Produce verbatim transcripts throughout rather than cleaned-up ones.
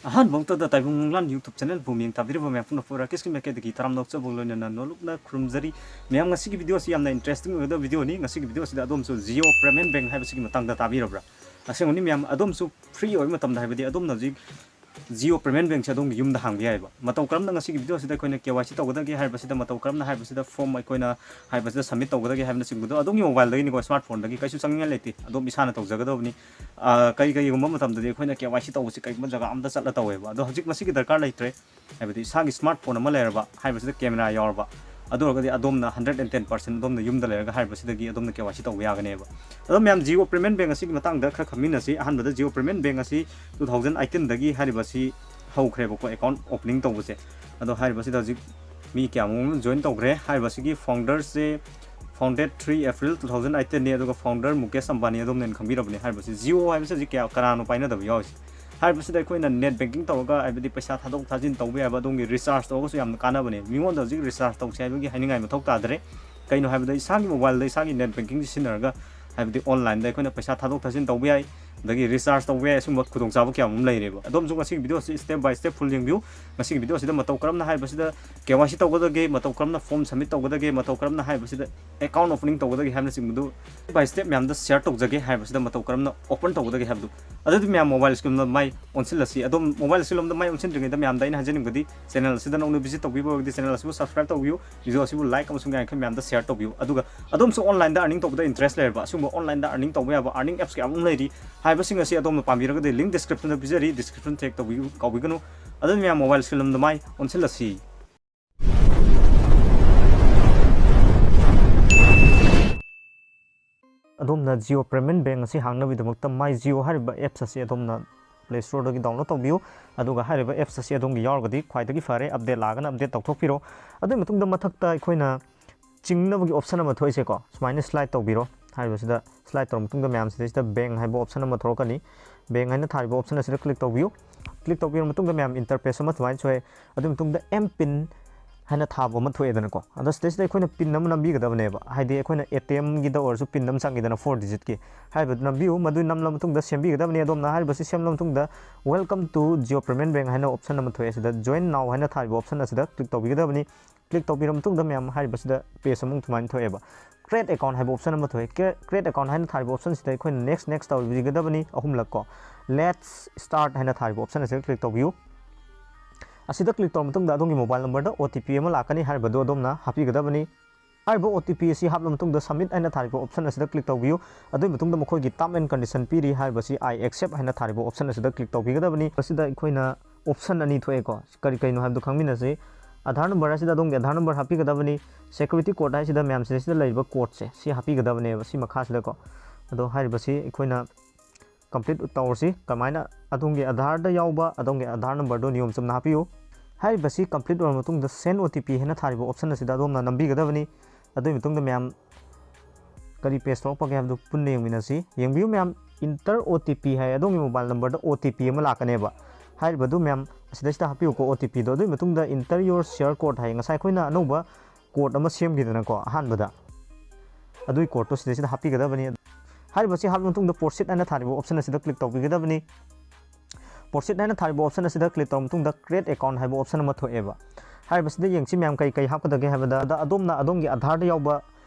ꯑꯍꯥꯟꯕ ꯃꯛꯇꯗ ꯇꯥꯏꯕꯪ ꯃꯪꯂꯥꯟ YouTube channel ꯕꯨ ꯃꯤꯌꯦꯡ ꯇꯥꯕꯤꯔꯤꯕ ꯃꯌꯥꯝ ꯄꯨꯝꯅꯃꯛꯄꯨ ꯔꯥꯀꯦꯁꯀꯤ ꯃꯥꯏꯀꯩꯗꯒꯤ ꯇꯔꯥꯝꯅ ꯑꯣꯛꯆꯕ ꯂꯣꯏꯅꯅ ꯅꯣꯂꯨꯛꯅ ꯈꯨꯔꯨꯝꯖꯔꯤ꯫ ꯃꯌꯥꯝ, ꯉꯁꯤꯒꯤ video ꯑꯁꯤ ꯌꯥꯝꯅ interesting ꯑꯣꯏꯒꯗꯕ video ꯅꯤ꯫ ꯉꯁꯤꯒꯤ video ꯑꯁꯤꯗ ꯑꯗꯣꯝꯁꯨ Jio Payment Bank ꯍꯥꯏꯕꯁꯤꯒꯤ ꯃꯇꯥꯡꯗ ꯇꯥꯕꯤꯔꯕ꯭ꯔꯥ? ꯑꯁꯦꯡꯕꯅꯤ ꯃꯌꯥꯝ, ꯑꯗꯣꯝꯁꯨ free ꯑꯣꯏꯕ ꯃꯇꯝꯗ, ꯍꯥꯏꯕꯗꯤ ꯑꯗꯣꯝꯅ ꯍꯧꯖꯤꯛ Jio Payment Bank ꯁꯦ ꯑꯗꯣꯝꯒꯤ ꯌꯨꯝꯗ ꯍꯥꯡꯕ ꯌꯥꯏꯑꯕ꯫ ꯃꯇꯧ ꯀꯔꯝꯅ ꯉꯁꯤꯒꯤ video ꯑꯁꯤꯗ ꯑꯩꯈꯣꯏꯅ K Y C ꯇꯧꯒꯗꯒꯦ ꯍꯥꯏꯕꯁꯤꯗ, ꯃꯇꯧ ꯀꯔꯝꯅ ꯍꯥꯏꯕꯁꯤꯗ form ꯑꯩꯈꯣꯏꯅ ꯍꯥꯏꯕꯁꯤꯗ submit ꯇꯧꯒꯗꯒꯦ ꯍꯥꯏꯕꯅꯆꯤꯡꯕꯗꯣ ꯑꯗꯣꯝꯒꯤ mobile ꯗꯒꯤꯅꯤꯀꯣ, smart phone ꯗꯒꯤ ꯀꯩꯁꯨ ꯆꯪꯅꯤꯡꯉꯥꯏ ꯂꯩꯇꯦ꯫ ꯑꯗꯣꯝ ꯏꯁꯥꯅ ꯇꯧꯖꯒꯗꯕꯅꯤ꯫ ꯑ, ꯀꯔꯤ ꯀꯔꯤꯒꯨꯝꯕ ꯃꯇꯝꯗꯗꯤ ꯑꯩꯈꯣꯏꯅ K Y C ꯇꯧꯕꯁꯤ ꯀꯔꯤꯒꯨꯝꯕ ꯖꯒꯥ ꯑꯝꯗ ꯆꯠꯂ ꯇꯧꯋꯦꯕ꯫ ꯑꯗꯣ ꯍꯧꯖꯤꯛ ꯃꯁꯤꯒꯤ ꯗꯔꯀꯥꯔ ꯂꯩꯇ꯭ꯔꯦ꯫ ꯍꯥꯏꯕꯗꯤ ꯏꯁꯥꯒꯤ smart phone ꯑꯃ ꯂꯩꯔꯕ, ꯍꯥꯏꯕꯁꯤꯗ camera ꯌꯥꯎꯔꯕ, ꯑꯗꯨ ꯑꯣꯏꯔꯒꯗꯤ ꯑꯗꯣꯝꯅ hundred and ten percent ꯑꯗꯣꯝꯅ ꯌꯨꯝꯗ ꯂꯩꯔꯒ ꯍꯥꯏꯔꯤꯕꯁꯤꯗꯒꯤ ꯑꯗꯣꯝꯅ K Y C ꯇꯧꯕ ꯌꯥꯒꯅꯦꯕ꯫ ꯑꯗꯣ ꯃꯌꯥꯝ, Jio Payment Bank ꯑꯁꯤꯒꯤ ꯃꯇꯥꯡꯗ ꯈꯔ ꯈꯪꯃꯤꯟꯅꯁꯤ꯫ ꯑꯍꯥꯟꯕꯗ, Jio Payment Bank ꯑꯁꯤ two thousand eighteen ꯗꯒꯤ ꯍꯥꯏꯔꯤꯕꯁꯤ ꯍꯧꯈ꯭ꯔꯦꯕꯀꯣ, account opening ꯇꯧꯕꯁꯦ꯫ ꯑꯗꯣ ꯍꯥꯏꯔꯤꯕꯁꯤꯗ ꯍꯧꯖꯤꯛ ꯃꯤ ꯀꯌꯥꯃꯔꯨꯝ ꯑꯃ join ꯇꯧꯈ꯭ꯔꯦ꯫ ꯍꯥꯏꯔꯤꯕꯁꯤꯒꯤ founder ꯁꯦ founded three April two thousand eighteen ꯅꯤ, ꯑꯗꯨꯒ founder ꯃꯨꯀꯦꯁ ꯑꯝꯕꯥꯅꯤ, ꯑꯗꯣꯝꯅ ꯍꯦꯟꯅ ꯈꯪꯕꯤꯔꯕꯅꯤ꯫ ꯍꯥꯏꯔꯤꯕꯁꯤ Jio ꯍꯥꯏꯕꯁꯤ ꯍꯧꯖꯤꯛ ꯀꯌꯥ, ꯀꯅꯥꯅꯣ ꯄꯥꯏꯅꯗꯕ ꯌꯥꯎꯔꯤꯁꯦ? ꯍꯥꯏꯔꯤꯕꯁꯤꯗ ꯑꯩꯈꯣꯏꯅ net banking ꯇꯧꯔꯒ, ꯍꯥꯏꯕꯗꯤ ꯄꯩꯁꯥ ꯊꯥꯗꯣꯛ ꯊꯥꯖꯤꯟ ꯇꯧꯕ ꯌꯥꯕ, ꯑꯗꯣꯝꯒꯤ recharge ꯇꯧꯔꯒꯁꯨ ꯌꯥꯝꯅ ꯀꯥꯟꯅꯕꯅꯦ꯫ ꯃꯤꯉꯣꯟꯗ ꯍꯧꯖꯤꯛ recharge ꯇꯧꯁꯦ ꯍꯥꯏꯕꯒꯤ ꯍꯥꯏꯅꯤꯡꯉꯥꯏ ꯃꯊꯧ ꯇꯥꯗ꯭ꯔꯦ꯫ ꯀꯩꯅꯣ ꯍꯥꯏꯕꯗ, ꯏꯁꯥꯒꯤ mobile ꯗ ꯏꯁꯥꯒꯤ net banking ꯁꯤꯖꯤꯟꯅꯔꯒ, ꯍꯥꯏꯕꯗꯤ online ꯗ ꯑꯩꯈꯣꯏꯅ ꯄꯩꯁꯥ ꯊꯥꯗꯣꯛ ꯊꯥꯖꯤꯟ ꯇꯧꯕ ꯌꯥꯏ, ꯑꯗꯒꯤ recharge ꯇꯧꯕ ꯌꯥꯏ꯫ ꯑꯁꯤꯒꯨꯝꯕ ꯈꯨꯗꯣꯡꯆꯥꯕ ꯀꯌꯥ ꯑꯃ ꯂꯩꯔꯦꯕ꯫ ꯑꯗꯣꯝꯁꯨ ꯉꯁꯤꯒꯤ video ꯑꯁꯤ step by step full ꯌꯦꯡꯕꯤꯌꯨ꯫ ꯉꯁꯤꯒꯤ video ꯑꯁꯤꯗ ꯃꯇꯧ ꯀꯔꯝꯅ ꯍꯥꯏꯕꯁꯤꯗ K Y C ꯇꯧꯒꯗꯒꯦ, ꯃꯇꯧ ꯀꯔꯝꯅ form submit ꯇꯧꯒꯗꯒꯦ, ꯃꯇꯧ ꯀꯔꯝꯅ ꯍꯥꯏꯕꯁꯤꯗ account opening ꯇꯧꯒꯗꯒꯦ ꯍꯥꯏꯕꯅꯆꯤꯡꯕꯗꯨ step by step ꯃꯌꯥꯝꯗ share ꯇꯧꯖꯒꯦ꯫ ꯍꯥꯏꯕꯁꯤꯗ ꯃꯇꯧ ꯀꯔꯝꯅ open ꯇꯧꯒꯗꯒꯦ ꯍꯥꯏꯕꯗꯨ꯫ ꯑꯗꯨꯗꯤ ꯃꯌꯥꯝ, mobile screen ꯂꯣꯝꯗ ꯃꯥꯏ ꯑꯣꯟꯁꯤꯜꯂꯁꯤ꯫ ꯑꯗꯣꯝ mobile screen ꯂꯣꯝꯗ ꯃꯥꯏ ꯑꯣꯟꯁꯤꯟꯗ꯭ꯔꯤꯉꯩꯗ ꯃꯌꯥꯝꯗ ꯑꯩꯅ ꯍꯥꯏꯖꯅꯤꯡꯕꯗꯤ, channel ꯑꯁꯤꯗ ꯅꯧꯅ visit ꯇꯧꯕꯤꯕ ꯑꯣꯏꯔꯒꯗꯤ channel ꯑꯁꯤꯕꯨ subscribe ꯇꯧꯕꯤꯌꯨ, video ꯑꯁꯤꯕꯨ like ꯑꯃꯁꯨꯡ ꯌꯥꯔꯤꯈꯩ ꯃꯌꯥꯝꯗ share ꯇꯧꯕꯤꯌꯨ꯫ ꯑꯗꯨꯒ ꯑꯗꯣꯝꯁꯨ online ꯗ earning ꯇꯧꯕꯗ interest ꯂꯩꯔꯕ, ꯑꯁꯤꯒꯨꯝꯕ online ꯗ earning ꯇꯧꯕ ꯌꯥꯕ earning apps ꯀꯌꯥ ꯑꯃ ꯂꯩꯔꯤ꯫ ꯍꯥꯏꯕꯁꯤꯡ ꯑꯁꯤ ꯑꯗꯣꯝꯅ ꯄꯥꯝꯕꯤꯔꯒꯗꯤ link description ꯗ ꯄꯤꯖꯔꯤ, description check ꯇꯧꯕꯤꯌꯨ, ꯀꯥꯎꯕꯤꯒꯅꯨ꯫ ꯑꯗꯨꯅ ꯃꯌꯥꯝ, mobile screen ꯂꯣꯝꯗ ꯃꯥꯏ ꯑꯣꯟꯁꯤꯜꯂꯁꯤ꯫ ꯑꯗꯣꯝꯅ Jio Payment Bank ꯑꯁꯤ ꯍꯥꯡꯅꯕꯒꯤꯗꯃꯛꯇ My Jio ꯍꯥꯏꯔꯤꯕ apps ꯑꯁꯤ ꯑꯗꯣꯝꯅ Play Store ꯗꯒꯤ download ꯇꯧꯕꯤꯌꯨ꯫ ꯑꯗꯨꯒ ꯍꯥꯏꯔꯤꯕ apps ꯑꯁꯤ ꯑꯗꯣꯝꯒꯤ ꯌꯥꯎꯔꯒꯗꯤ ꯈ꯭ꯋꯥꯏꯗꯒꯤ ꯐꯔꯦ, update ꯂꯥꯛꯑꯒꯅ update ꯇꯧꯊꯣꯛꯄꯤꯔꯣ꯫ ꯑꯗꯨꯒꯤ ꯃꯇꯨꯡꯗ ꯃꯊꯛꯇ ꯑꯩꯈꯣꯏꯅ ꯆꯤꯡꯅꯕꯒꯤ option ꯑꯃ ꯊꯣꯛꯏꯁꯦꯀꯣ, ꯁꯨꯃꯥꯏꯅ slide ꯇꯧꯕꯤꯔꯣ꯫ ꯍꯥꯏꯔꯤꯕꯁꯤꯗ slide ꯇꯧꯔꯕ ꯃꯇꯨꯡꯗ ꯃꯌꯥꯝ ꯁꯤꯗꯩꯁꯤꯗ bank ꯍꯥꯏꯕ option ꯑꯃ ꯊꯣꯛꯂꯛꯀꯅꯤ꯫ Bank ꯍꯥꯏꯅ ꯊꯥꯔꯤꯕ option ꯑꯁꯤꯗ click ꯇꯧꯕꯤꯌꯨ꯫ Click ꯇꯧꯕꯤꯔꯕ ꯃꯇꯨꯡꯗ ꯃꯌꯥꯝ, interface ꯑꯃ ꯁꯨꯃꯥꯏꯅ ꯊꯣꯛꯑꯦ꯫ ꯑꯗꯨꯒꯤ ꯃꯇꯨꯡꯗ M pin ꯍꯥꯏꯅ ꯊꯥꯕ ꯑꯃ ꯊꯣꯛꯑꯦꯗꯅꯀꯣ꯫ ꯑꯗꯣ ꯁꯤꯗꯩꯁꯤꯗ ꯑꯩꯈꯣꯏꯅ ꯄꯤꯟ ꯑꯃ ꯅꯝꯕꯤꯒꯗꯕꯅꯦꯕ, ꯍꯥꯏꯗꯤ ꯑꯩꯈꯣꯏꯅ ꯑꯦ ꯇꯤ ꯑꯦꯝꯒꯤꯗ ꯑꯣꯏꯔꯁꯨ ꯄꯤꯟ ꯑꯃ ꯆꯪꯉꯤꯗꯅ, ꯐꯣꯔ ꯗꯤꯖꯤꯠꯀꯤ꯫ ꯍꯥꯏꯔꯤꯕꯗꯨ ꯅꯝꯕꯤꯌꯨ꯫ ꯃꯗꯨ ꯅꯝꯂꯕ ꯃꯇꯨꯡꯗ ꯁꯦꯝꯕꯤꯒꯗꯕꯅꯤ꯫ ꯑꯗꯣꯝꯅ ꯍꯥꯏꯔꯤꯕꯁꯤ ꯁꯦꯝꯂꯕ ꯃꯇꯨꯡꯗ Welcome to Jio Payment Bank ꯍꯥꯏꯅ ꯑꯣꯞꯁꯟ ꯑꯃ ꯊꯣꯛꯑꯦ꯫ ꯁꯤꯗ Join Now ꯍꯥꯏꯅ ꯊꯥꯔꯤꯕ ꯑꯣꯞꯁꯟ ꯑꯁꯤꯗ ꯀ꯭ꯂꯤꯛ ꯇꯧꯕꯤꯒꯗꯕꯅꯤ꯫ ꯀ꯭ꯂꯤꯛ ꯇꯧꯕꯤꯔꯕ ꯃꯇꯨꯡꯗ ꯃꯌꯥꯝ ꯍꯥꯏꯔꯤꯕꯁꯤꯗ ꯄꯦꯖ ꯑꯃꯨꯛ ꯑꯗꯨꯃꯥꯏꯅ ꯊꯣꯛꯑꯦꯕ꯫ Create Account ꯍꯥꯏꯕ ꯑꯣꯞꯁꯟ ꯑꯃ ꯊꯣꯛꯑꯦ꯫ Create Account ꯍꯥꯏꯅ ꯊꯥꯔꯤꯕ ꯑꯣꯞꯁꯟꯁꯤꯗ ꯑꯩꯈꯣꯏꯅ next next ꯇꯧꯕꯤꯒꯗꯕꯅꯤ ꯑꯍꯨꯝꯂꯛ ꯀꯣ꯫ Let's start ꯍꯥꯏꯅ ꯊꯥꯔꯤꯕ ꯑꯣꯞꯁꯟ ꯑꯁꯤꯗ ꯀ꯭ꯂꯤꯛ ꯇꯧꯕꯤꯌꯨ꯫ ꯑꯁꯤꯗ ꯀ꯭ꯂꯤꯛ ꯇꯧꯔꯕ ꯃꯇꯨꯡꯗ ꯑꯗꯣꯝꯒꯤ ꯃꯣꯕꯥꯏꯜ ꯅꯝꯕꯔꯗ ꯑꯣ ꯇꯤ ꯄꯤ ꯑꯃ ꯂꯥꯛꯀꯅꯤ, ꯍꯥꯏꯔꯤꯕꯗꯨ ꯑꯗꯣꯝꯅ ꯍꯥꯞꯄꯤꯒꯗꯕꯅꯤ꯫ ꯍꯥꯏꯔꯤꯕ ꯑꯣ ꯇꯤ ꯄꯤ ꯑꯁꯤ ꯍꯥꯞꯂꯕ ꯃꯇꯨꯡꯗ Submit ꯍꯥꯏꯅ ꯊꯥꯔꯤꯕ ꯑꯣꯞꯁꯟ ꯑꯁꯤꯗ ꯀ꯭ꯂꯤꯛ ꯇꯧꯕꯤꯌꯨ꯫ ꯑꯗꯨꯒꯤ ꯃꯇꯨꯡꯗ ꯃꯈꯣꯏꯒꯤ Term and Condition ꯄꯤꯔꯤ, ꯍꯥꯏꯔꯤꯕꯁꯤ I accept ꯍꯥꯏꯅ ꯊꯥꯔꯤꯕ ꯑꯣꯞꯁꯟ ꯑꯁꯤꯗ ꯀ꯭ꯂꯤꯛ ꯇꯧꯕꯤꯒꯗꯕꯅꯤ꯫ ꯃꯁꯤꯗ ꯑꯩꯈꯣꯏꯅ ꯑꯣꯞꯁꯟ ꯑꯅꯤ ꯊꯣꯛꯑꯦꯀꯣ, ꯀꯔꯤ ꯀꯔꯤꯅꯣ ꯍꯥꯏꯕꯗꯨ ꯈꯪꯃꯤꯟꯅꯁꯤ꯫ ꯑꯥꯙꯥꯔ ꯅꯝꯕꯔ ꯑꯁꯤꯗ ꯑꯗꯣꯝꯒꯤ ꯑꯥꯙꯥꯔ ꯅꯝꯕꯔ ꯍꯥꯞꯄꯤꯒꯗꯕꯅꯤ꯫ Security code ꯍꯥꯏꯁꯤꯗ ꯃꯌꯥꯝ ꯁꯤꯗꯩꯁꯤꯗ ꯂꯩꯔꯤꯕ ꯀꯣꯗꯁꯦ ꯁꯤ ꯍꯥꯞꯄꯤꯒꯗꯕꯅꯦꯕ, ꯁꯤ ꯃꯈꯥꯁꯤꯗꯀꯣ꯫ ꯑꯗꯣ ꯍꯥꯏꯔꯤꯕꯁꯤ ꯑꯩꯈꯣꯏꯅ ꯀꯝꯄ꯭ꯂꯤꯠ ꯇꯧꯔꯁꯤ꯫ ꯀꯃꯥꯏꯅ? ꯑꯗꯣꯝꯒꯤ ꯑꯥꯙꯥꯔꯗ ꯌꯥꯎꯕ ꯑꯗꯣꯝꯒꯤ ꯑꯥꯙꯥꯔ ꯅꯝꯕꯔꯗꯨ ꯅꯤꯌꯣꯝ ꯆꯨꯝꯅ ꯍꯥꯞꯄꯤꯌꯨ꯫ ꯍꯥꯏꯔꯤꯕꯁꯤ ꯀꯝꯄ꯭ꯂꯤꯠ ꯑꯣꯏꯔꯕ ꯃꯇꯨꯡꯗ Send O T P ꯍꯥꯏꯅ ꯊꯥꯔꯤꯕ ꯑꯣꯞꯁꯟ ꯑꯁꯤꯗ ꯑꯗꯣꯝꯅ ꯅꯝꯕꯤꯒꯗꯕꯅꯤ꯫ ꯑꯗꯨꯒꯤ ꯃꯇꯨꯡꯗ ꯃꯌꯥꯝ ꯀꯔꯤ ꯄꯦꯖ ꯊꯣꯛꯂꯛꯄꯒꯦ ꯍꯥꯏꯕꯗꯨ ꯄꯨꯟꯅ ꯌꯦꯡꯃꯤꯟꯅꯁꯤ꯫ ꯌꯦꯡꯕꯤꯌꯨ ꯃꯌꯥꯝ, Enter O T P ꯍꯥꯏ꯫ ꯑꯗꯣꯝꯒꯤ ꯃꯣꯕꯥꯏꯜ ꯅꯝꯕꯔꯗ ꯑꯣ ꯇꯤ ꯄꯤ ꯑꯃ ꯂꯥꯛꯀꯅꯦꯕ꯫ ꯍꯥꯏꯔꯤꯕꯗꯨ ꯃꯌꯥꯝ ꯑꯁꯤꯗꯩꯁꯤꯗ ꯍꯥꯞꯄꯤꯌꯨꯀꯣ, ꯑꯣ ꯇꯤ ꯄꯤꯗꯣ꯫ ꯑꯗꯨꯒꯤ ꯃꯇꯨꯡꯗ Enter your share code ꯍꯥꯏ꯫ ꯉꯁꯥꯏ ꯑꯩꯈꯣꯏꯅ ꯑꯅꯧꯕ ꯀꯣꯗ ꯑꯃ ꯁꯦꯝꯈꯤꯗꯅꯀꯣ ꯑꯍꯥꯟꯕꯗ, ꯑꯗꯨꯒꯤ ꯀꯣꯗꯇꯣ ꯁꯤꯗꯩꯁꯤꯗ ꯍꯥꯞꯄꯤꯒꯗꯕꯅꯤ꯫ ꯍꯥꯏꯔꯤꯕꯁꯤ ꯍꯥꯞꯂꯕ ꯃꯇꯨꯡꯗ Proceed ꯍꯥꯏꯅ ꯊꯥꯔꯤꯕ ꯑꯣꯞꯁꯟ ꯑꯁꯤꯗ ꯀ꯭ꯂꯤꯛ ꯇꯧꯕꯤꯒꯗꯕꯅꯤ꯫ Proceed ꯍꯥꯏꯅ ꯊꯥꯔꯤꯕ ꯑꯣꯞꯁꯟ ꯑꯁꯤꯗ ꯀ꯭ꯂꯤꯛ ꯇꯧꯔꯕ ꯃꯇꯨꯡꯗ Create Account ꯍꯥꯏꯕ ꯑꯣꯞꯁꯟ ꯑꯃ ꯊꯣꯛꯑꯦꯕ꯫ ꯍꯥꯏꯔꯤꯕꯁꯤꯗ ꯌꯦꯡꯁꯤ ꯃꯌꯥꯝ ꯀꯩ ꯀꯩ ꯍꯥꯞꯀꯗꯒꯦ ꯍꯥꯏꯕꯗ, ꯑꯗ ꯑꯗꯣꯝꯅ ꯑꯗꯣꯝꯒꯤ ꯑꯥꯙꯥꯔꯗ ꯌꯥꯎꯕ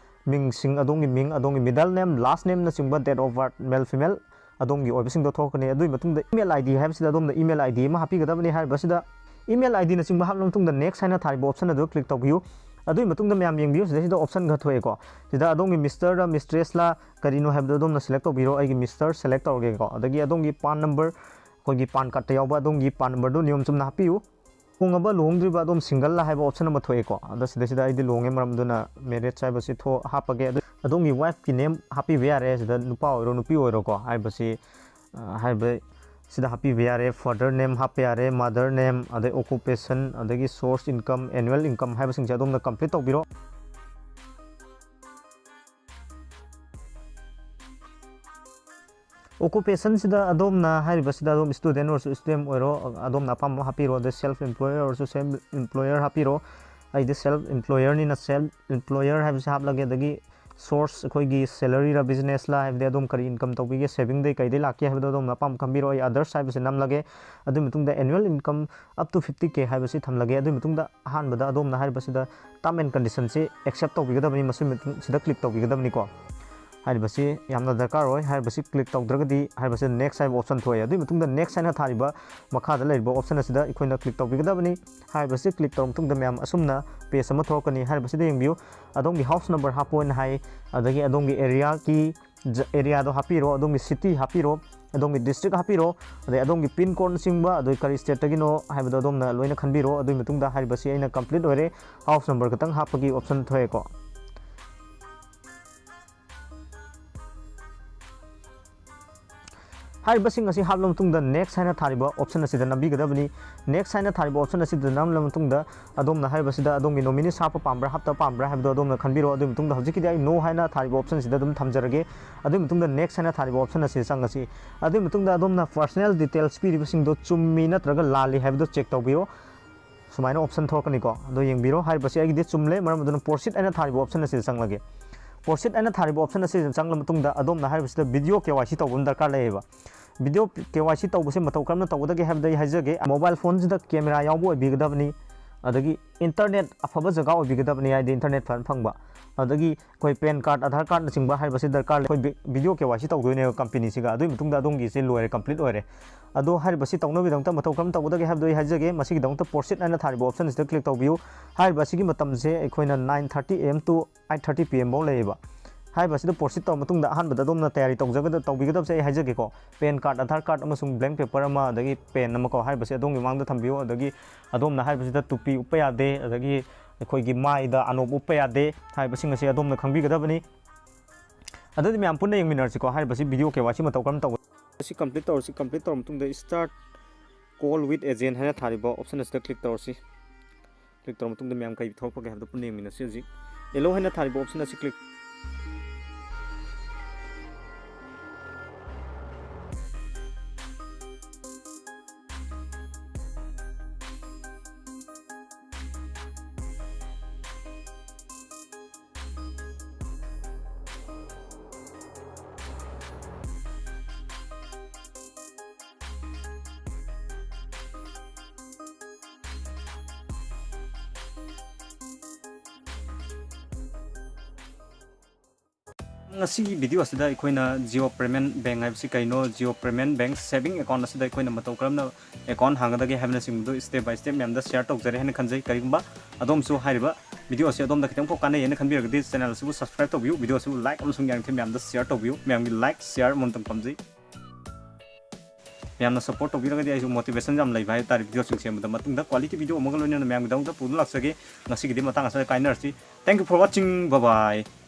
ꯃꯤꯡꯁꯤꯡ, ꯑꯗꯣꯝꯒꯤ ꯃꯤꯡ, ꯑꯗꯣꯝꯒꯤ middle name, last name ꯅꯆꯤꯡꯕ, date of birth, male female, ꯑꯗꯣꯝꯒꯤ ꯑꯣꯏꯕꯁꯤꯡꯗꯣ ꯊꯣꯛꯀꯅꯤ꯫ ꯑꯗꯨꯒꯤ ꯃꯇꯨꯡꯗ email I D ꯍꯥꯏꯕꯁꯤꯗ ꯑꯗꯣꯝꯅ email I D ꯑꯃ ꯍꯥꯞꯄꯤꯒꯗꯕꯅꯤ꯫ ꯍꯥꯏꯔꯤꯕꯁꯤꯗ email I D ꯅꯆꯤꯡꯕ ꯍꯥꯞꯂꯕ ꯃꯇꯨꯡꯗ Next ꯍꯥꯏꯅ ꯊꯥꯔꯤꯕ ꯑꯣꯞꯁꯟ ꯑꯗꯨ ꯀ꯭ꯂꯤꯛ ꯇꯧꯕꯤꯌꯨ꯫ ꯑꯗꯨꯒꯤ ꯃꯇꯨꯡꯗ ꯃꯌꯥꯝ ꯌꯦꯡꯕꯤꯌꯨ, ꯁꯤꯗꯩꯁꯤꯗ ꯑꯣꯞꯁꯟ ꯈꯔ ꯊꯣꯛꯑꯦꯀꯣ꯫ ꯁꯤꯗ ꯑꯗꯣꯝꯒꯤ ꯃꯤꯁꯇꯔꯔ ꯃꯤꯁꯇ꯭ꯔꯦꯁꯂ ꯀꯔꯤꯅꯣ ꯍꯥꯏꯕꯗꯣ ꯑꯗꯣꯝꯅ ꯁꯦꯂꯦꯛ ꯇꯧꯕꯤꯔꯣ꯫ ꯑꯩꯒꯤ ꯃꯤꯁꯇꯔ ꯁꯦꯂꯦꯛ ꯇꯧꯔꯒꯦꯀꯣ꯫ ꯑꯗꯒꯤ ꯑꯗꯣꯝꯒꯤ ꯄꯥꯟ ꯅꯝꯕꯔ, ꯑꯩꯈꯣꯏꯒꯤ ꯄꯥꯟ ꯀꯥꯔꯠꯇ ꯌꯥꯎꯕ ꯑꯗꯣꯝꯒꯤ ꯄꯥꯟ ꯅꯝꯕꯔꯗꯨ ꯅꯤꯌꯣꯝ ꯆꯨꯝꯅ ꯍꯥꯞꯄꯤꯌꯨ꯫ ꯂꯨꯍꯣꯡꯉꯕ ꯂꯨꯍꯣꯡꯗ꯭ꯔꯤꯕ ꯑꯗꯣꯝ ꯁꯤꯡꯒꯜꯂ ꯍꯥꯏꯕ ꯑꯣꯞꯁꯟ ꯑꯃ ꯊꯣꯛꯑꯦꯀꯣ꯫ ꯑꯗꯣ ꯁꯤꯗꯩꯁꯤꯗ ꯑꯩꯗꯤ ꯂꯨꯍꯣꯡꯉꯦ, ꯃꯔꯝ ꯑꯗꯨꯅ ꯃꯦꯔꯤꯌꯦꯖ ꯍꯥꯏꯕꯁꯤ ꯊꯣꯛ ꯍꯥꯞꯄꯒꯦ꯫ ꯑꯗꯨ ꯑꯗꯣꯝꯒꯤ ꯋꯥꯏꯐꯀꯤ ꯅꯦꯝ ꯍꯥꯞꯄꯤꯕ ꯌꯥꯔꯦ꯫ ꯁꯤꯗ ꯅꯨꯄꯥ ꯑꯣꯏꯔꯣ ꯅꯨꯄꯤ ꯑꯣꯏꯔꯣꯀꯣ, ꯍꯥꯏꯕꯁꯤ, ꯑ, ꯍꯥꯏꯔꯤꯕ ꯁꯤꯗ ꯍꯥꯞꯄꯤꯕ ꯌꯥꯔꯦ꯫ Father name ꯍꯥꯞꯄ ꯌꯥꯔꯦ, mother name, ꯑꯗꯩ occupation, ꯑꯗꯒꯤ source income, annual income ꯍꯥꯏꯕꯁꯤꯡꯁꯦ ꯑꯗꯣꯝꯅ ꯀꯝꯄ꯭ꯂꯤꯠ ꯇꯧꯕꯤꯔꯣ꯫ Occupation ꯁꯤꯗ ꯑꯗꯣꯝꯅ ꯍꯥꯏꯔꯤꯕꯁꯤꯗ ꯑꯗꯣꯝ student ꯑꯣꯏꯔꯁꯨ student ꯑꯣꯏꯔꯣ, ꯑꯗꯣꯝꯅ ꯑꯄꯥꯝꯕ ꯑꯃ ꯍꯥꯞꯄꯤꯔꯣ꯫ ꯑꯗꯩ self employer ꯑꯣꯏꯔꯁꯨ self employer ꯍꯥꯞꯄꯤꯔꯣ꯫ ꯑꯩꯗꯤ self employerꯅꯤꯅ self employer ꯍꯥꯏꯕꯁꯤ ꯍꯥꯞꯂꯒꯦ꯫ ꯑꯗꯒꯤ source ꯑꯩꯈꯣꯏꯒꯤ salaryꯔ businessꯂ, ꯍꯥꯏꯕꯗꯤ ꯑꯗꯣꯝ ꯀꯔꯤ income ꯇꯧꯕꯤꯒꯦ, savingꯗꯩ ꯀꯩꯗꯩ ꯂꯥꯛꯀꯦ ꯍꯥꯏꯕꯗꯣ ꯑꯗꯣꯝꯅ ꯑꯄꯥꯝꯕ ꯈꯟꯕꯤꯔꯣ꯫ ꯑꯩ others ꯍꯥꯏꯕꯁꯤ ꯅꯝꯂꯒꯦ꯫ ꯑꯗꯨꯒꯤ ꯃꯇꯨꯡꯗ annual income up to fifty K ꯍꯥꯏꯕꯁꯤ ꯊꯝꯂꯒꯦ꯫ ꯑꯗꯨꯒꯤ ꯃꯇꯨꯡꯗ ꯑꯍꯥꯟꯕꯗ ꯑꯗꯣꯝꯅ ꯍꯥꯏꯔꯤꯕꯁꯤꯗ term and conditionꯁꯤ accept ꯇꯧꯕꯤꯒꯗꯕꯅꯤ꯫ ꯃꯁꯤ ꯃꯇꯨꯡ-, ꯁꯤꯗ click ꯇꯧꯕꯤꯒꯗꯕꯅꯤꯀꯣ꯫ ꯍꯥꯏꯔꯤꯕꯁꯤ ꯌꯥꯝꯅ ꯗꯔꯀꯥꯔ ꯑꯣꯏ꯫ ꯍꯥꯏꯔꯤꯕꯁꯤ click ꯇꯧꯗ꯭ꯔꯒꯗꯤ ꯍꯥꯏꯔꯤꯕꯁꯤ next ꯍꯥꯏꯕ option ꯊꯣꯛꯑꯦ꯫ ꯑꯗꯨꯒꯤ ꯃꯇꯨꯡꯗ next ꯍꯥꯏꯅ ꯊꯥꯔꯤꯕ ꯃꯈꯥꯗ ꯂꯩꯔꯤꯕ option ꯑꯁꯤꯗ ꯑꯩꯈꯣꯏꯅ click ꯇꯧꯕꯤꯒꯗꯕꯅꯤ꯫ ꯍꯥꯏꯔꯤꯕꯁꯤ click ꯇꯧꯔꯕ ꯃꯇꯨꯡꯗ ꯃꯌꯥꯝ ꯑꯁꯨꯝꯅ page ꯑꯃ ꯊꯣꯛꯂꯛꯀꯅꯤ꯫ ꯍꯥꯏꯔꯤꯕꯁꯤꯗ ꯌꯦꯡꯕꯤꯌꯨ, ꯑꯗꯣꯝꯒꯤ house number ꯍꯥꯞꯄꯣꯅ ꯍꯥꯏ, ꯑꯗꯒꯤ ꯑꯗꯣꯝꯒꯤ areaꯒꯤ ꯖ-, areaꯗꯣ ꯍꯥꯞꯄꯤꯔꯣ, ꯑꯗꯣꯝꯒꯤ city ꯍꯥꯞꯄꯤꯔꯣ, ꯑꯗꯣꯝꯒꯤ district ꯍꯥꯞꯄꯤꯔꯣ, ꯑꯗꯩ ꯑꯗꯣꯝꯒꯤ pin codeꯅꯆꯤꯡꯕ, ꯑꯗꯩ ꯀꯔꯤ stateꯇꯒꯤꯅꯣ ꯍꯥꯏꯕꯗꯣ ꯑꯗꯣꯝꯅ ꯂꯣꯏꯅ ꯈꯟꯕꯤꯔꯣ꯫ ꯑꯗꯨꯒꯤ ꯃꯇꯨꯡꯗ ꯍꯥꯏꯔꯤꯕꯁꯤ ꯑꯩꯅ complete ꯑꯣꯏꯔꯦ, house number ꯈꯛꯇꯪ ꯍꯥꯞꯄꯒꯤ option ꯊꯣꯛꯑꯦꯀꯣ꯫ ꯍꯥꯏꯔꯤꯕꯁꯤꯡ ꯑꯁꯤ ꯍꯥꯞꯂꯕ ꯃꯇꯨꯡꯗ next ꯍꯥꯏꯅ ꯊꯥꯔꯤꯕ option ꯑꯁꯤꯗ ꯅꯝꯕꯤꯒꯗꯕꯅꯤ꯫ Next ꯍꯥꯏꯅ ꯊꯥꯔꯤꯕ option ꯑꯁꯤꯗ ꯅꯝꯂꯕ ꯃꯇꯨꯡꯗ ꯑꯗꯣꯝꯅ ꯍꯥꯏꯔꯤꯕꯁꯤꯗ ꯑꯗꯣꯝꯒꯤ nominees ꯍꯥꯞꯄ ꯄꯥꯝꯕ꯭ꯔꯥ, ꯍꯥꯞꯇꯕ ꯄꯥꯝꯕ꯭ꯔꯥ ꯍꯥꯏꯕꯗꯣ ꯑꯗꯣꯝꯅ ꯈꯟꯕꯤꯔꯣ꯫ ꯑꯗꯨꯒꯤ ꯃꯇꯨꯡꯗ ꯍꯧꯖꯤꯛꯀꯤꯗꯤ ꯑꯩ no ꯍꯥꯏꯅ ꯊꯥꯔꯤꯕ optionꯁꯤꯗ ꯑꯗꯨꯝ ꯊꯝꯖꯔꯒꯦ꯫ ꯑꯗꯨꯒꯤ ꯃꯇꯨꯡꯗ next ꯍꯥꯏꯅ ꯊꯥꯔꯤꯕ option ꯑꯁꯤꯗ ꯆꯪꯉꯁꯤ꯫ ꯑꯗꯨꯒꯤ ꯃꯇꯨꯡꯗ ꯑꯗꯣꯝꯅ personal details ꯄꯤꯔꯤꯕꯁꯤꯡꯗꯣ ꯆꯨꯝꯃꯤ ꯅꯠꯇ꯭ꯔꯒ ꯂꯥꯜꯂꯤ ꯍꯥꯏꯕꯗꯣ check ꯇꯧꯕꯤꯌꯨ꯫ ꯁꯨꯃꯥꯏꯅ option ꯊꯣꯛꯂꯛꯀꯅꯤꯀꯣ꯫ ꯑꯗꯣ ꯌꯦꯡꯕꯤꯔꯣ, ꯍꯥꯏꯔꯤꯕꯁꯤ ꯑꯩꯒꯤꯗꯤ ꯆꯨꯝꯂꯦ, ꯃꯔꯝ ꯑꯗꯨꯅ proceed ꯍꯥꯏꯅ ꯊꯥꯔꯤꯕ option ꯑꯁꯤꯗ ꯆꯪꯂꯒꯦ꯫ Proceed ꯍꯥꯏꯅ ꯊꯥꯔꯤꯕ option ꯑꯁꯤꯗ ꯆꯪꯂꯕ ꯃꯇꯨꯡꯗ ꯑꯗꯣꯝꯅ ꯍꯥꯏꯔꯤꯕꯁꯤꯗ video K Y C ꯇꯧꯕ ꯑꯃ ꯗꯔꯀꯥꯔ ꯂꯩꯌꯦꯕ꯫ Video K Y C ꯇꯧꯕꯁꯦ ꯃꯇꯧ ꯀꯔꯝꯅ ꯇꯧꯒꯗꯒꯦ ꯍꯥꯏꯕꯗ ꯑꯩ ꯍꯥꯏꯖꯒꯦ, mobile phoneꯁꯤꯗ camera ꯌꯥꯎꯕ ꯑꯣꯏꯕꯤꯒꯗꯕꯅꯤ, ꯑꯗꯒꯤ internet ꯑꯐꯕ ꯖꯒꯥ ꯑꯣꯏꯕꯤꯒꯗꯕꯅꯤ, ꯍꯥꯏꯗꯤ internet ꯐꯖꯅ ꯐꯪꯕ, ꯑꯗꯒꯤ ꯑꯩꯈꯣꯏ PAN card, Aadhaar cardꯅꯆꯤꯡꯕ ꯍꯥꯏꯔꯤꯕꯁꯤ ꯗꯔꯀꯥꯔ ꯂꯩ꯫ ꯑꯩꯈꯣꯏ vi-, video K Y C ꯇꯧꯗꯣꯏꯅꯦꯕ companyꯁꯤꯒ꯫ ꯑꯗꯨꯒꯤ ꯃꯇꯨꯡꯗ ꯑꯗꯣꯝꯒꯤꯁꯦ ꯂꯣꯏꯔꯦ, complete ꯑꯣꯏꯔꯦ꯫ ꯑꯗꯣ ꯍꯥꯏꯔꯤꯕꯁꯤ ꯇꯧꯅꯕꯒꯤꯗꯃꯛꯇ ꯃꯇꯧ ꯀꯔꯝ ꯇꯧꯒꯗꯒꯦ ꯍꯥꯏꯕꯗꯣ ꯑꯩ ꯍꯥꯏꯖꯒꯦ꯫ ꯃꯁꯤꯒꯤꯗꯃꯛꯇ proceed ꯍꯥꯏꯅ ꯊꯥꯔꯤꯕ optionꯁꯤꯗ click ꯇꯧꯕꯤꯌꯨ꯫ ꯍꯥꯏꯔꯤꯕ ꯑꯁꯤꯒꯤ ꯃꯇꯝꯁꯦ ꯑꯩꯈꯣꯏꯅ nine thirty A M to eight thirty P M ꯐꯥꯎ ꯂꯩꯌꯦꯕ꯫ ꯍꯥꯏꯔꯤꯕ ꯑꯁꯤꯗ proceed ꯇꯧꯔ ꯃꯇꯨꯡꯗ ꯑꯍꯥꯟꯕꯗ ꯑꯗꯣꯝꯅ ꯇꯌꯥꯔꯤ ꯇꯧꯖꯒꯗ-, ꯇꯧꯕꯤꯒꯗꯕꯁꯦ ꯑꯩ ꯍꯥꯏꯖꯒꯦꯀꯣ꯫ PAN card, Aadhaar card ꯑꯃꯁꯨꯡ blank paper ꯑꯃ, ꯑꯗꯒꯤ pen ꯑꯃꯀꯣ, ꯍꯥꯏꯔꯤꯕꯁꯦ ꯑꯗꯣꯝꯒꯤ ꯃꯃꯥꯡꯗ ꯊꯝꯕꯤꯌꯨ꯫ ꯑꯗꯒꯤ ꯑꯗꯣꯝꯅ ꯍꯥꯏꯔꯤꯕꯁꯤꯗ ꯇꯨꯄꯤ ꯎꯞꯄ ꯌꯥꯗꯦ, ꯑꯗꯒꯤ ꯑꯩꯈꯣꯏꯒꯤ ꯃꯥꯏꯗ ꯑꯅꯣꯞ ꯎꯞꯄ ꯌꯥꯗꯦ ꯍꯥꯏꯔꯤꯕꯁꯤꯡ ꯑꯁꯤ ꯑꯗꯣꯝꯅ ꯈꯪꯕꯤꯒꯗꯕꯅꯤ꯫ ꯑꯗꯨꯗꯤ ꯃꯌꯥꯝ ꯄꯨꯟꯅ ꯌꯦꯡꯃꯤꯟꯅꯔꯁꯤꯀꯣ, ꯍꯥꯏꯔꯤꯕꯁꯤ video K Y C ꯃꯇꯧ ꯀꯔꯝ ꯇꯧꯒꯅꯤ? ꯁꯤ complete ꯇꯧꯔꯁꯤ꯫ Complete ꯇꯧꯔ ꯃꯇꯨꯡꯗ start call with agent ꯍꯥꯏꯅ ꯊꯥꯔꯤꯕ option ꯑꯁꯤꯗ click ꯇꯧꯔꯁꯤ꯫ Click ꯇꯧꯔ ꯃꯇꯨꯡꯗ ꯃꯌꯥꯝ ꯀꯔꯤ ꯊꯣꯛꯂꯛꯄꯒꯦ ꯍꯥꯏꯕꯗꯨ ꯄꯨꯟꯅ ꯌꯦꯡꯃꯤꯟꯅꯁꯤ꯫ ꯍꯧꯖꯤꯛ allow ꯍꯥꯏꯅ ꯊꯥꯔꯤꯕ option ꯑꯁꯤ click ꯉꯁꯤꯒꯤ video ꯑꯁꯤꯗ ꯑꯩꯈꯣꯏꯅ Jio Payment Bank ꯍꯥꯏꯕꯁꯤ ꯀꯩꯅꯣ, Jio Payment Bank saving account ꯑꯁꯤꯗ ꯑꯩꯈꯣꯏꯅ ꯃꯇꯧ ꯀꯔꯝꯅ account ꯍꯥꯡꯒꯗꯒꯦ ꯍꯥꯏꯕꯅꯆꯤꯡꯕꯗꯨ step by step ꯃꯌꯥꯝꯗ share ꯇꯧꯖꯔꯦ ꯍꯥꯏꯅ ꯈꯟꯖꯩ꯫ ꯀꯔꯤꯒꯨꯝꯕ ꯑꯗꯣꯝꯁꯨ ꯍꯥꯏꯔꯤꯕ video ꯑꯁꯤ ꯑꯗꯣꯝꯗ ꯈꯤꯇꯪꯐꯥꯎ ꯀꯥꯟꯅꯩ ꯍꯥꯏꯅ ꯈꯟꯕꯤꯔꯒꯗꯤ channel ꯑꯁꯤꯕꯨ subscribe ꯇꯧꯕꯤꯌꯨ, video ꯑꯁꯤꯕꯨ like ꯑꯃꯁꯨꯡ ꯌꯥꯔꯤꯈꯩ ꯃꯌꯥꯝꯗ share ꯇꯧꯕꯤꯌꯨ꯫ ꯃꯌꯥꯝꯒꯤ like, share ꯑꯃꯃꯝꯇꯪ ꯄꯥꯝꯖꯩ꯫ ꯃꯌꯥꯝꯅ support ꯇꯧꯕꯤꯔꯒꯗꯤ ꯑꯩꯁꯨ motivation ꯌꯥꯝ ꯂꯩꯕ ꯍꯥꯏꯕ ꯇꯥꯔꯦ, videoꯁꯤꯡ ꯁꯦꯝꯕꯗ꯫ ꯃꯇꯨꯡꯗ quality video ꯑꯃꯒ ꯂꯣꯏꯅꯅ ꯃꯌꯥꯝꯒꯤꯗꯃꯛꯇ ꯄꯨꯗꯨꯅ ꯂꯥꯛꯆꯒꯦ꯫ ꯉꯁꯤꯒꯤꯗꯤ ꯃꯇꯥꯡ ꯑꯁꯤꯗ ꯀꯥꯏꯅꯔꯁꯤ꯫ Thank you for watching. Bye bye.